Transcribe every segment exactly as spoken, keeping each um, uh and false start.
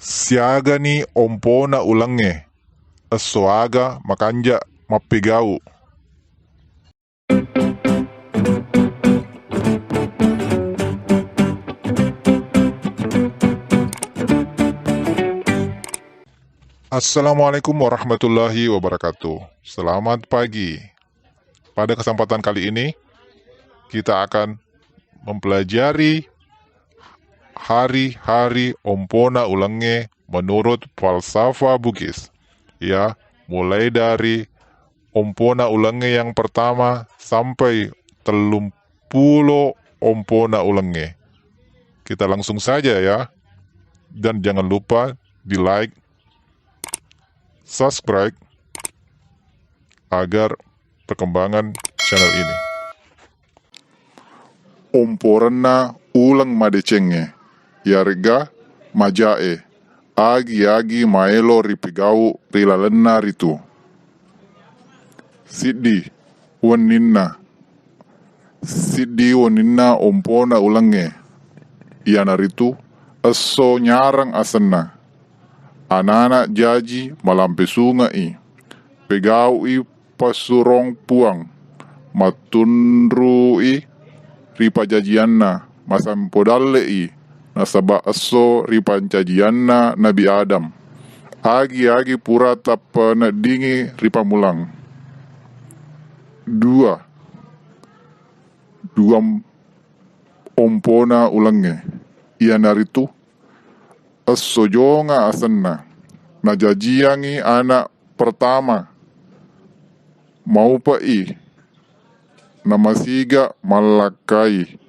Siagani ompona ulengnge, esso aga makanja mappegau. Assalamualaikum warahmatullahi wabarakatuh. Selamat pagi. Pada kesempatan kali ini, kita akan mempelajari hari-hari ompona ulengnge menurut falsafah Bugis. Ya, mulai dari ompona ulengnge yang pertama sampai tellung pulo ompona ulengnge. Kita langsung saja ya. Dan jangan lupa di like, subscribe, agar perkembangan channel ini. Omporenna uleng madecengnge, iyaregga majae, agi-agi maelo ripegau ri lalenna ritu. Siddi wenninna, siddi wenninna ompona ulengnge, iyanaritu esso nyareng asenna. Anana jaji malampe sunge'i, pegau'i passurong Puang, mattunru'i ripajajianna, masempo dalle'i, nasaba esso ripancajianna Nabi Adam. Agi-agi pura tappaneddingi ri pammulang. Dua, dua ompona ulengnge, iyanaritu esso jonga asenna. Najajiangngi anak pertama, maupe'i, namasiga mallakkai.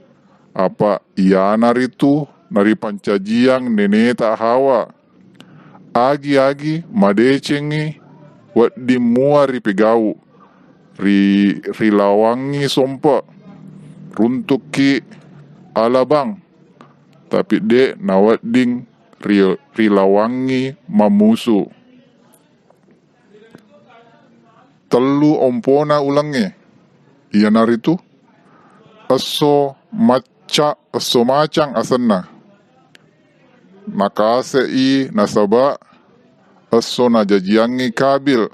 Apa iyanaritu naripancajiang neneta Hawa. Agi-agi madecengngi wedding mua ripegau, ri-, rilawangngi sompe, runtukki alabang, tapi de' nawedding ri-, rilawangngi mammusu. Tellu ompona ulengnge, iyanaritu esso macca-, esso macang asenna. Nakase'i nasaba esso najajiangngi Kabil,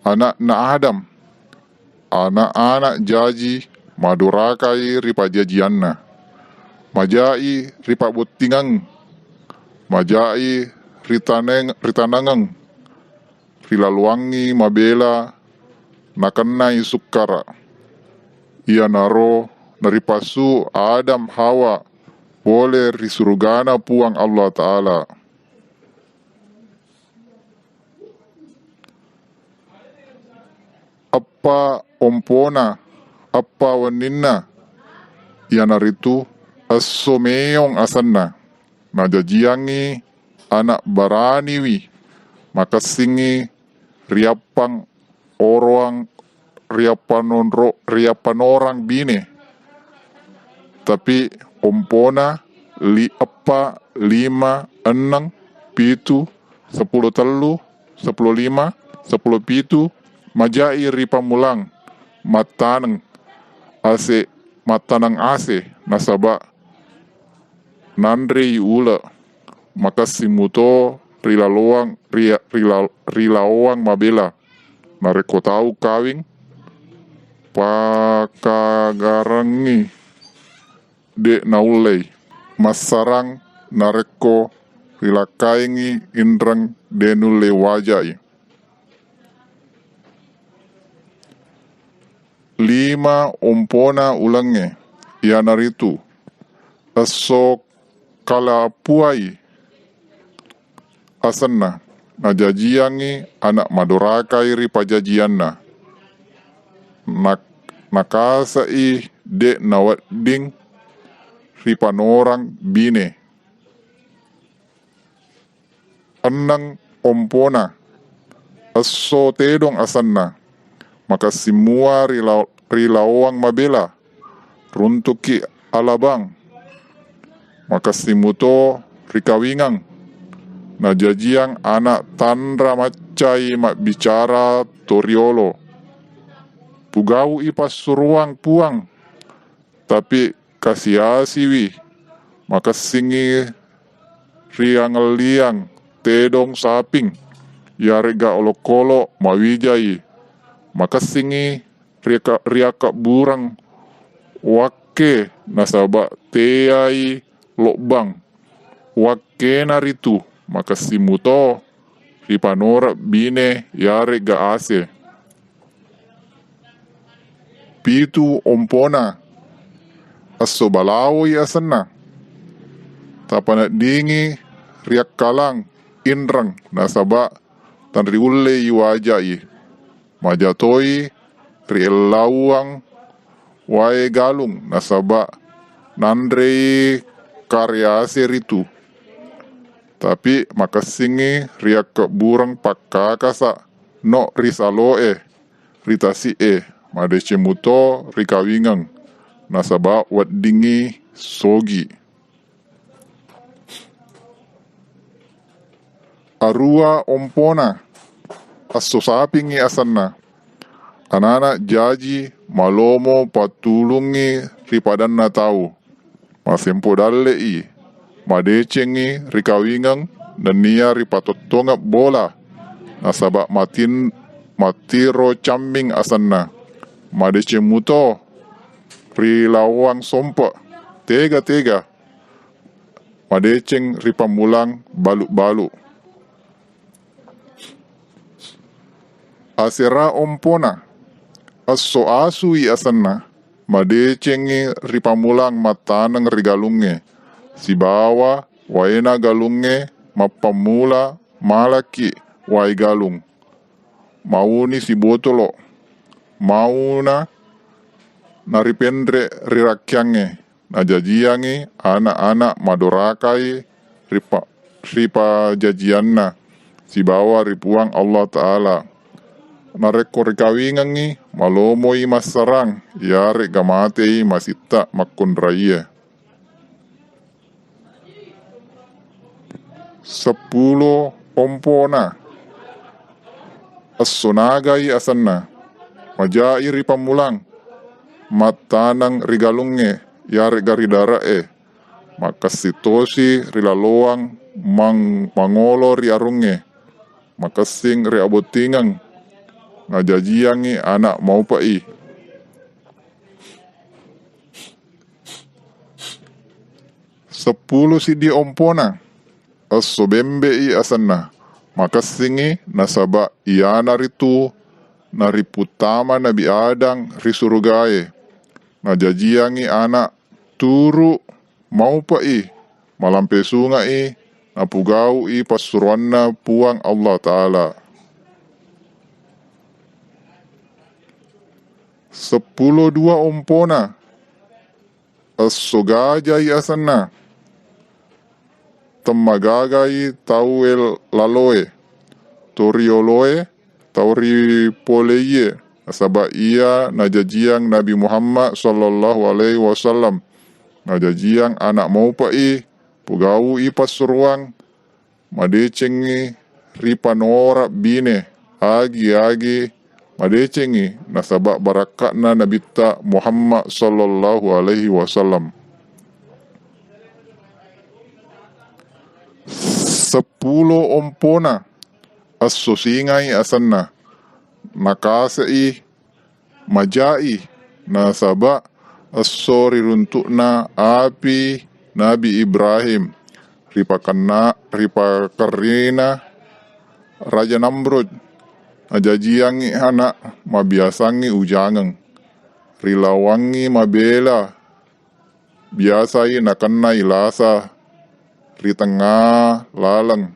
ana'na Adam. Ana'-ana' jaji madurakai ripajajianna. Majai ripabbottingeng, majai ritaneng-, ritanengeng, rilaluangngi mabela nakennai sukkara. Iyanaro naripassu Adam Hawa pole ri surugana Puang Allah Ta'ala. Eppa ompona, eppa wenninna, iyanaritu esso meong asenna. Najajiangngi ana' baraniwi, makessingngi riappang oroang, riappanonro-, riappanorang bine. Tapi ompona li-, eppa, lima, enneng, pitu, seppulo tellu, seppulo lima, seppulo pitu, majai ri pammulang mattaneng ase, mattaneng ase nasaba nanrei ule, makessing muto rilaloang, ria-, rila-, rilaoang mabela. Narekko tau kawing, pakagarengngi de' naullei. Massarang narekko rilakkaingngi inreng de' nullei wajai. Lima ompona ulengnge, iyanaritu esso kalapuai asenna, najajiangngi ana' madorakai ri pajajianna. Nak-, nakase'i de' nawedding ripanorang bine. Enneng ompona, esso tedong asenna, makessing mua rila-, rilaoang mabela, runtukki alabang, makessing muto rikawingeng, najajiang ana' tanra maccai mabbicara toriolo. Pugau'i passuruang Puang, tapi kasi-asiwi, makessingngi riangelliang tedong saping, iyaré'ga olokolo mawijai. Makessingngi riaka-, riakkabbureng wakke nasaba téai lobbang. Wakkena ritu makessing muto ripanora biné iyaré'ga asé. Pitu ompona, esso balawoi asenna. Tapaneddingi riakkalang inreng nasaba tanriullei wajai. Majatoi riellauang wae galung nasaba nanrei karease ritu. Tapi makessingngi riakkebbureng pakkakasa no ri saloe, ri tasi'e, madeceng muto rikawingeng, nasaba weddingngi sogi. Arua ompona, esso sapingngi asenna. Anana jaji malomo pattulungngi ri padanna tau. Masempo dalle'i, madecengngi rikawingeng nennia ripatottongeng bola. Nasaba matin-, mattiro camming asenna. Madeceng muto ri lawang sompe. Tega-tega. Madeceng ri pammulang balu-balu. Asera ompona, esso asui asenna, madecengngi ri pammulang mattaneng ri galungnge, sibawa waena galungnge mappammula malaki wai galung. Mauni sibotolo, mauna naripenre ri rakkiangnge. Najajiangngi ana-ana madorakai ripa-, ripajajianna sibawa ri Puang Allah Ta'ala. Narekko rikawingengngi, malomoi massarang, iyare'ga matei masitta makkunraie. Seppulo ompona, esso nagai asenna, majai ri pammulang, mattaneng ri galungnge, iyare'ga ri dare'e, makkessing tosi ri laloang mang-, mangolo ri arungnge, makessing ri abottingeng, najajiangngi ana maupe'i. Seppulo siddi ompona, esso bembe'i asenna, makessingngi nasaba iyanaritu nariputtama Nabi Adang ri surugae, najajiangngi ana turu maupe'i, malampe sunge'i, napugau'i passuroanna Puang Allah Ta'ala. Seppulo dua ompona, esso gajai asenna, temmagagai tauwe laloe, torioloe, tau ripoleie, nasaba iya najajiang Nabi Muhammad sallallahu alaihi wasallam, najajiang ana maupe'i, pugau'i passuroang, madecengngi ripanora bine, agi-agi madecengngi nasaba barakka'na Nabitta Muhammad sallallahu alaihi wasallam. Seppulo ompona, esso singai asenna, nakase'i majai, nasaba esso riruntu'na api Nabi Ibrahim, ripakenna-, ripakerrina Raja Namrud, najajiangngi ana, mabiasangngi ujangeng, rilawangngi mabela, biasai nakennai lasa ri tengnga laleng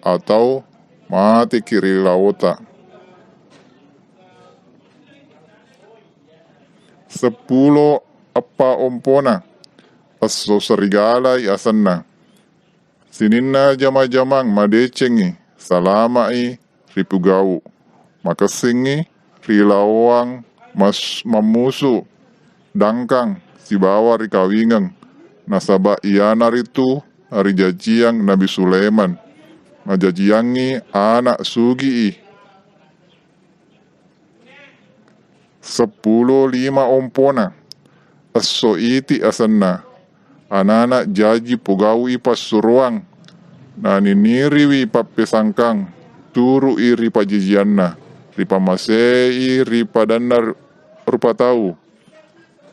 atau mateki ri laota. Seppulo eppa ompona, esso serigalai asenna. Sininna jama-jamang madecengngi, salama'i ripugau. Makessingngi ri laoang mas-, mammusu, dangkang, sibawa rikawingeng, nasaba iyanaritu narijajiang Nabi Sulaiman. Najajiangngi ana sugi'i. Seppulo lima ompona, esso iti asenna. Anana jaji pogau'i passuroang, Naniniriwi pappesangkang, turu'i ri pajajianna, ripamasei ri padanna rupa tau.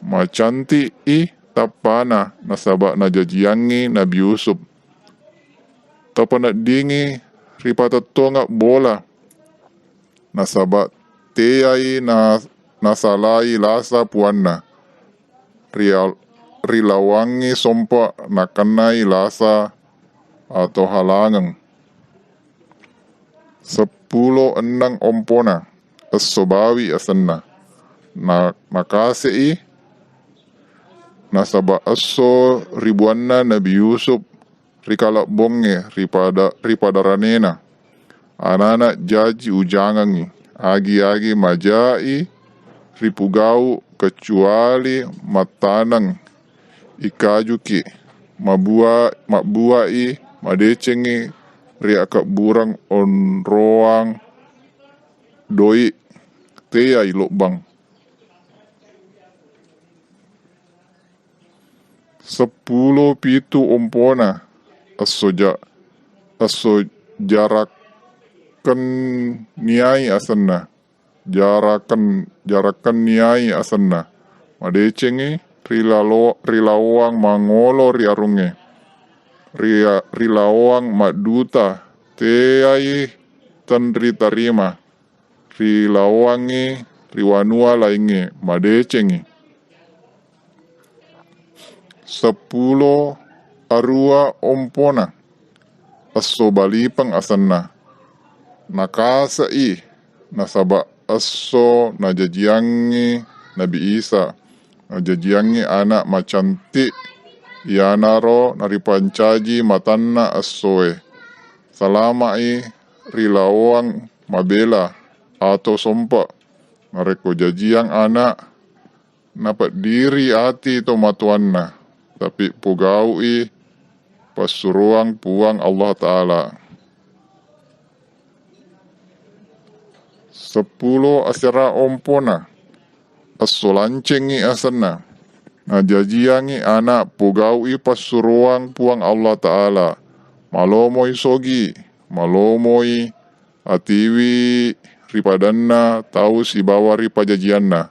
Macanti'i tappana nasaba najajiangngi Nabi Yusuf. Tapaneddingi ripatettongeng bola, nasaba teai na-, nasalai lasa puanna. Ria-, rilawangngi sompa nakennai lasa atau halangeng. Seppulo enneng ompona, esso bawi asenna. Na-, nakase'i nasaba esso ribuanna Nabi Yusuf ri kalebbongnge, ri pada-, ri padaranena. Anana jaji ujangengngi, agi-agi majai ripugau kecuali mattaneng ikajuki, mabua-, mabbuai madecengngi ri akebbureng onroang doi, teai lobbang. Seppulo pitu ompona, esso ja-, esso jarakenniai asenna. Jaraken-, jarakenniai asenna. Madecengngi rilalo-, rilawang mangolo ri arungnge. Ria-, rilawang madduta, teai tenritarima. Rilawangngi ri wanua laingnge, madecengngi. Seppulo arua ompona, esso balipeng asenna. Nakase'i nasaba esso najajiangngi Nabi Isa, najajiangngi ana macanti, iyanaro naripancaji matanna essoe. Salama'i rilawang mabela atau sompa. Narekko jajiang ana, napeddiri ati tomatoanna, tapi pogau'i passuroang Puang Allah Ta'ala. Seppulo asera ompona, esso lancengngi asenna. Najajiangngi ana pogau'i passuroang Puang Allah Ta'ala. Malomoi sogi, malomoi atiwi ri padanna tau sibawa ri pajajianna.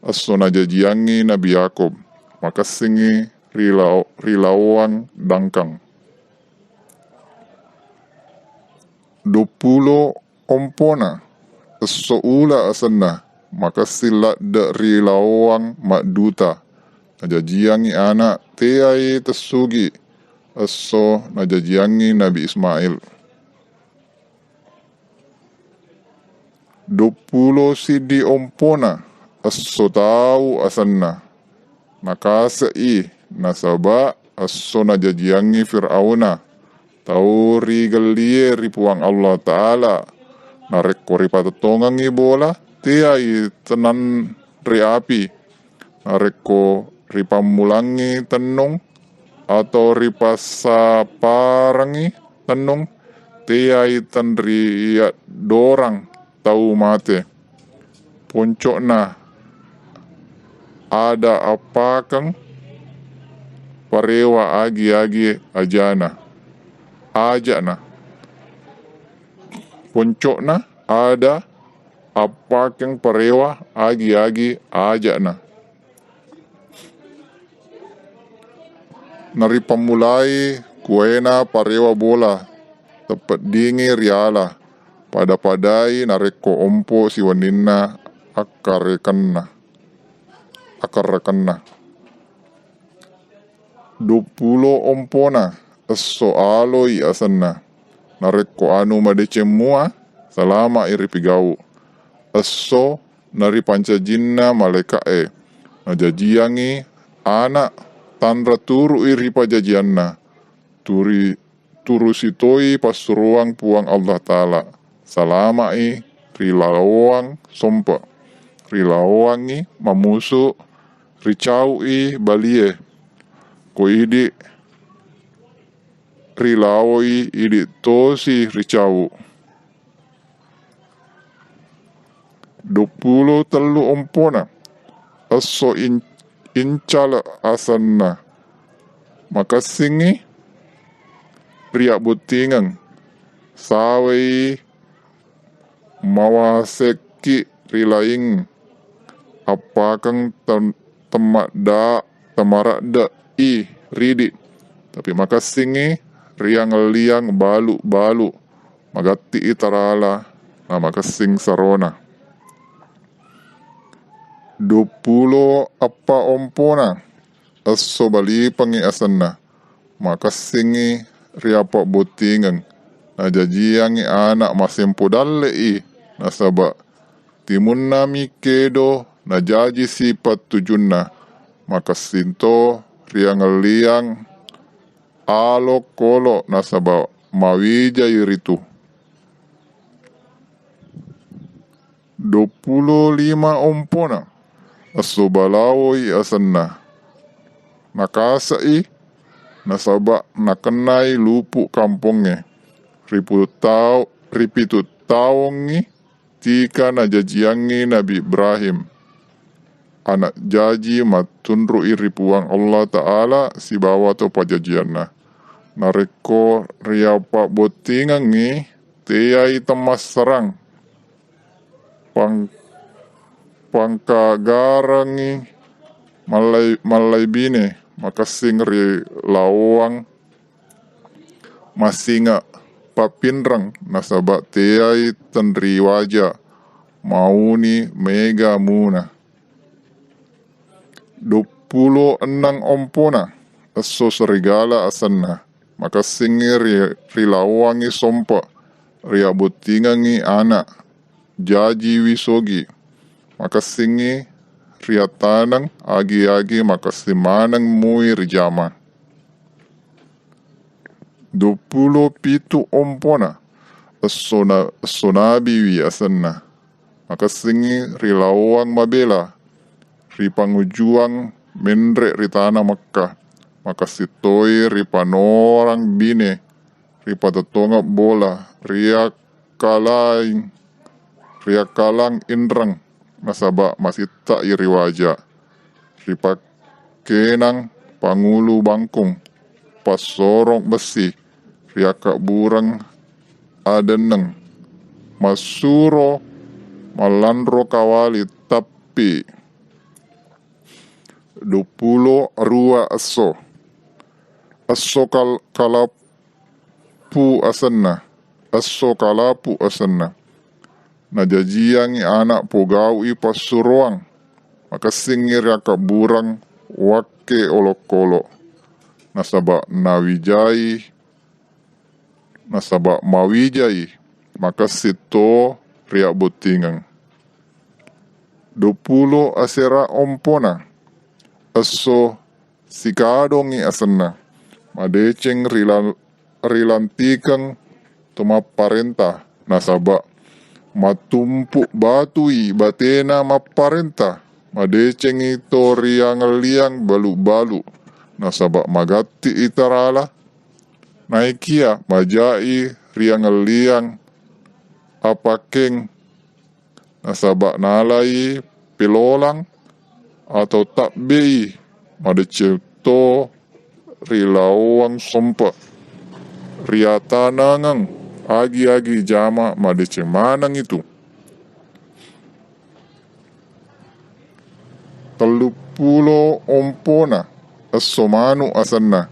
Esso najajiangngi Nabi Yakub, makessingngi ri lao-, ri laoang dangkang. Duappulo ompona, esso ula asenna, makessing ladde ri laoang madduta. Najajiangngi ana, teai tessugi, esso najajiangngi Nabi Ismail. Duappulo siddi ompona, esso tau asenna. Nakase'i, nasaba esso najajiangngi Fir'auna, tau rigellie ri Puang Allah Ta'ala. Narekko ripatettongengngi bola, teai tenanre api. Narekko ripammulangngi tennung atau ripassaparengngi tennung, teai tenriaddorang tau mate. Ponco'na ada appakeng parewa agi-agi ajana, aja'na. Ponco'na ada appakeng parewa agi-agi aja'na. Naripammulai kuwaena parewa bola, teppeddingi riala, pada-padai narekko ompo siwenninna akkarekenna, akkarekenna. Duappulo ompona, esso aloi asenna. Narekko anu madeceng mua, salama'i ripigau. Esso naripancajinna malaeka'e. Najajiangngi ana, tanra turu'i ripajajianna. Turi-, turusi toi passuroang Puang Allah Ta'ala. Salama'i ri laoang sompe. Rilaoangngi mamusu, ricau'i balie. Ko idi rilaoi, idi tosi ricau. Duappulo tellu ompona, esso in-, incale asenna. Makessingngi riabbottingeng, sawai mawasekki ri laing appakeng tem-, temmadda-, temaradde'i ridi, tapi makessingngi riangelliang balu-balu, magatti'i tarala, na makessing sarona. Duappulo eppa ompona, esso balipengngi asenna. Makessingngi riappabbottingeng, najajiangngi ana' masempo dalle'i, nasaba timunnami kedo najaji sipattujunna. Makessing to riangelliang alo kolo nasaba mawijai ritu. Duappulo lima ompona, esso balawoi asenna. Nakase'i nasaba nakennai lupu kampongnge. Ripitu tau-, ripitu taungngi tika najajiangngi Nabi Ibrahim, ana' jaji mattunru'i ri Puang Allah Ta'ala sibawa to pajajianna. Narekko riappabbottingengngi, teai temmassarang, pang-, pangkagarengngi mallai-, mallai bine, makessing ri laoang massinga pappinreng, nasaba teai tenriwaja mauni mega muna. Duappulo enneng ompona, esso serigala asenna. Makessingngi ri-, rilaoangngi sompe, riabbottingengngi ana' jaji wisogi. Makessingngi riattaneng agi-agi makessing maneng mui rijama. Duappulo pitu ompona, esso na-, esso nabiwi asenna. Makessingngi rilaoang mabela, ripangujuang menre ri tana Mekka. Makessing toi ripanorang bine, ripatottongeng bola, riakkalaing, riakkalang inreng, nasaba masitta'i riwaja. Ripakkenang pangulu bangkung, passorong bessi, riakkabbureng adenneng, massuro mallanro kawali, tappi. Duappulo arua esso. Esso kal-, kalapu asenna. Esso kalapu asenna. Najajiangngi ana' pogau'i passuroang. Makessingngi riakkabbureng wakke olokolo. Nasaba nawijai, nasaba mawijai, makessing to riabbottingeng. Duappulo asera ompona, esso sikadongngi asenna. Madeceng rila-, rilantikeng to mapparenta, nasaba mattumpu batui batena mapparenta. Madecengngi to riangelliang balu-balu, nasaba magatti'i tarala. Naekiya majai riangelliang apakeng, nasaba nalai pelolang atau tabbei, madeceng to rilaoang sompe, riatanengeng agi-agi jama, madeceng maneng itu. Telluppulo ompona, esso manu asenna.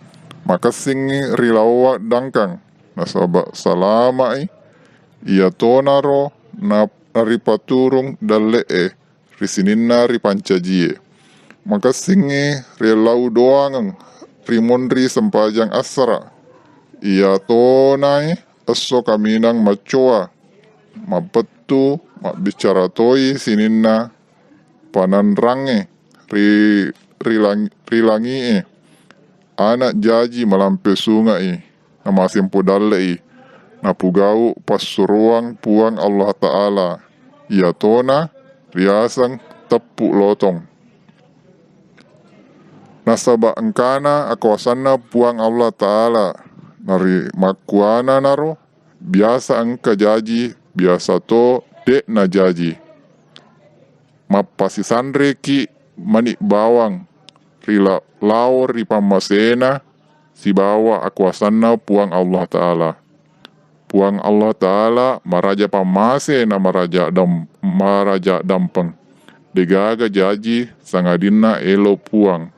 Makessingngi rilaoang dangkang, nasaba salama'i, iyatonaro na-, naripaturung dalle'e ri sininna ripancajie. Makessingngi riellau doangeng ri monri sempajang assara. Iyatonae esso kaminang maccoa, mappettu, mabbicara toi sininna pananrangnge ri, ri lang-, ri langi'e. Ana' jaji malampe sunge'i, namasempo dalle'i, napugau passuroang Puang Allah Ta'ala, iyatona riaseng teppu lotong. Nasaba engkana akuasanna Puang Allah Ta'ala, narimakkuananaro, biasa engka jaji, biasa to de'na jaji. Mappasisanreki mani bawang ri la-, lao ri pammasena sibawa akuasanna Puang Allah Ta'ala. Puang Allah Ta'ala maraja pammase na maraja dam-, maraja dampeng. Degaga jaji sangadinna elo Puang